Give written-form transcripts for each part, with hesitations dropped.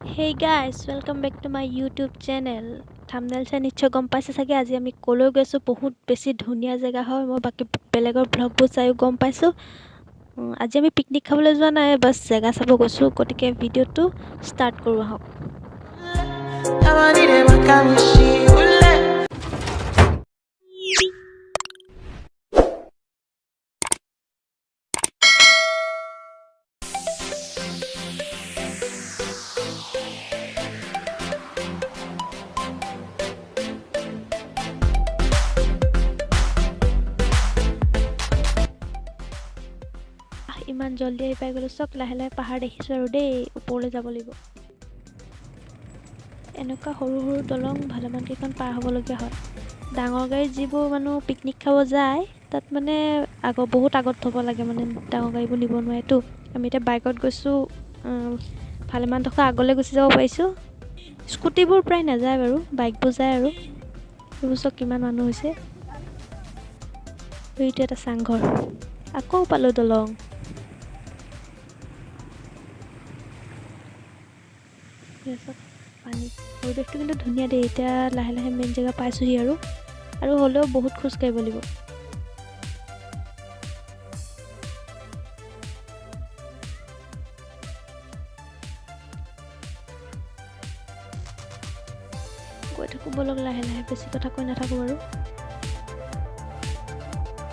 Hey guys, welcome back to my YouTube channel. Thumbnail চাই নিশ্চয় গম পাইছে চাগে আজি আমি ক'লৈ গৈছোঁ। বহুত বেছি ধুনীয়া জেগা হয়। মই বাকী বেলেগৰ ভ্লগবোৰ চায়ো গম পাইছোঁ। আজি আমি পিকনিক খাবলৈ যোৱা নাই, বাছ জেগা চাব গৈছোঁ। গতিকে ভিডিঅ'টো ষ্টাৰ্ট কৰোঁ আহক। Yamanire makamishi ule. ইমান জল্দি আহি পাই গ'লোঁ। চাওক, লাহে লাহে পাহাৰ দেখিছোঁ আৰু দেই। ওপৰলৈ যাব লাগিব। এনেকুৱা সৰু সৰু দলং ভালেমান কেইখন পাৰ হ'বলগীয়া হয়। ডাঙৰ গাড়ীত যিবোৰ মানুহ পিকনিক খাব যায়, তাত মানে আগত বহুত আগত থ'ব লাগে, মানে ডাঙৰ গাড়ীবোৰ নিব নোৱাৰেতো। আমি এতিয়া বাইকত গৈছোঁ, ভালেমান ডোখৰ আগলৈ গুচি যাব পাৰিছোঁ। স্কুটিবোৰ প্ৰায় নাযায় বাৰু, বাইকবোৰ যায়। আৰু এইবোৰ চাওক, কিমান মানুহ হৈছে। এইটো এটা চাংঘৰ। আকৌ পালোঁ দলং। চাওক পানী, পৰিৱেশটো কিন্তু ধুনীয়া দেই। এতিয়া লাহে লাহে মেইন জেগা পাইছোঁহি আৰু আৰু হ'লেও বহুত খোজ কাঢ়িব লাগিব। গৈ থাকোঁ ব'লক লাহে লাহে, বেছি কথা কৈ নাথাকোঁ বাৰু।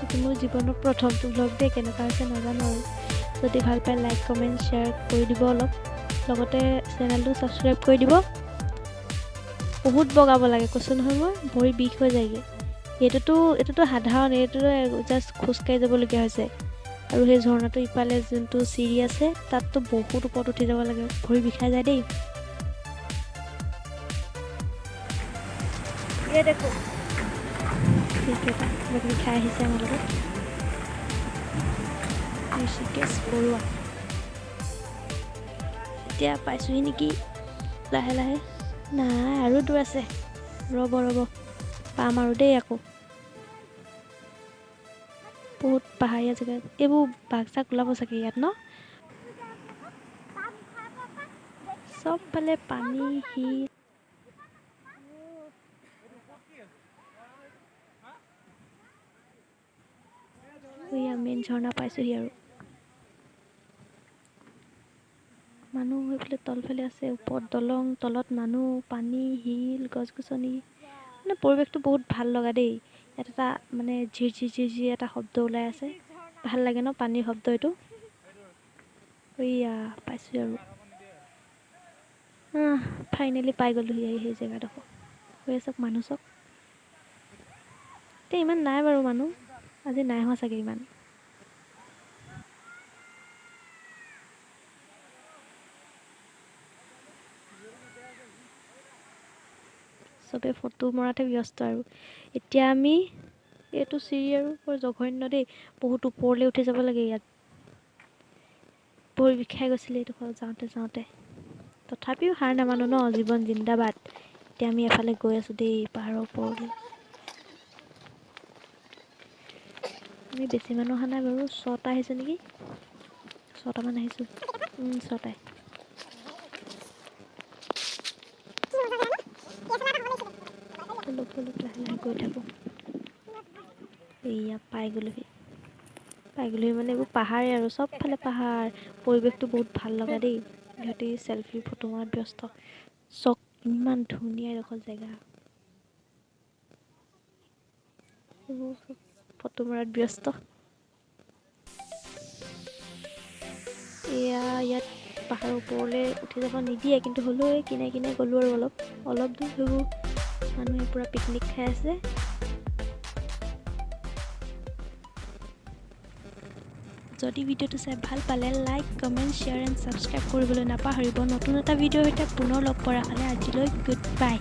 এইটো মোৰ জীৱনৰ প্ৰথমটো ভ্লগ দেই। কেনেকুৱা হৈছে নাজানো আৰু। যদি ভাল পায়, লাইক, কমেণ্ট, শ্বেয়াৰ কৰি দিব অলপ, লগতে চেনেলটো ছাবস্ক্ৰাইব কৰি দিব। বহুত বগাব লাগে, কৈছোঁ নহয় মই, ভৰি বিষ হৈ যায়গৈ। এইটোতো সাধাৰণ, এইটোতো জাষ্ট খোজকাঢ়ি যাবলগীয়া হৈছে। আৰু সেই ঝৰ্ণাটো ইফালে যোনটো চিৰি আছে, তাততো বহুত ওপৰত উঠি যাব লাগে, ভৰি বিষাই যায় দেই। ये देखो, সেইকেইটা কিবা কিবি খাই আহিছে আমাৰ লগত। ঋষিকেশ বৰুৱা। এতিয়া পাইছোহি নেকি লাহে লাহে? নাই, আৰু দূৰ আছে। ৰ'ব ৰ'ব, পাম আৰু দেই। আকৌ বহুত পাহাৰীয়া জেগা এইবোৰ। বাঘ চাঘ ওলাব চাগে ইয়াত ন? চবফালে পানী, শিল। এয়া মেইন ঝৰ্ণা পাইছোহি। আৰু মানুহ সেইফালে তলফালে আছে। ওপৰত দলং, তলত মানুহ, পানী, শিল, গছ গছনি, মানে পৰিৱেশটো বহুত ভাল লগা দেই। ইয়াত এটা মানে ঝিৰ ঝিৰ ঝিৰ ঝিৰ এটা শব্দ ওলাই আছে, ভাল লাগে ন পানীৰ শব্দ এইটো? এইয়া পাইছোঁ আৰু। ফাইনেলি পাই গ'লোহি আহি সেই জেগাডোখৰ। গৈ চাওক, মানুহ চাওক। এতিয়া ইমান নাই বাৰু মানুহ, আজি নাই হোৱা চাগে ইমান। চবে ফটো মৰাতে ব্যস্ত। আৰু এতিয়া আমি এইটো চিৰি আৰু বৰ জঘন্য দেই, বহুত ওপৰলৈ উঠি যাব লাগে ইয়াত। ভৰি বিষাই গৈছিলে এইডোখৰ যাওঁতে যাওঁতে। তথাপিও হাৰ নামানো ন, জীৱন জিন্দাবাদ। এতিয়া আমি এফালে গৈ আছোঁ দেই পাহাৰৰ ওপৰলৈ। আমি বেছি মানুহ অহা নাই বাৰু, ছটা আহিছোঁ নেকি? ছটামান আহিছোঁ, ছটাই। অলপ অলপ লাহে লাহে গৈ থাকোঁ। এইয়া পাই গ'লোহি, পাই গ'লোহি। মানে এইবোৰ পাহাৰেই আৰু, চবফালে পাহাৰ। পৰিৱেশটো বহুত ভাল লগা দেই। ইহঁতি চেলফি ফটো মৰাত ব্যস্ত। চাওক, ইমান ধুনীয়া এডোখৰ জেগা। এইবোৰ চব ফটো মৰাত ব্যস্ত। এয়া ইয়াত পাহাৰৰ ওপৰলৈ উঠি যাব নিদিয়ে, কিন্তু হ'লেও এই কিনাৰে কিনাৰে গ'লোঁ আৰু অলপ অলপ দূৰ। সেইবোৰ মানুহে পূৰা পিকনিক খাই আছে। যদি ভিডিঅ'টো চাই ভাল পালে, like, comment, share and subscribe কৰিবলৈ নাপাহৰিব। নতুন এটা ভিডিঅ'ৰ সৈতে পুনৰ লগ পোৱাৰ আশাৰে আজিলৈ গুড বাই।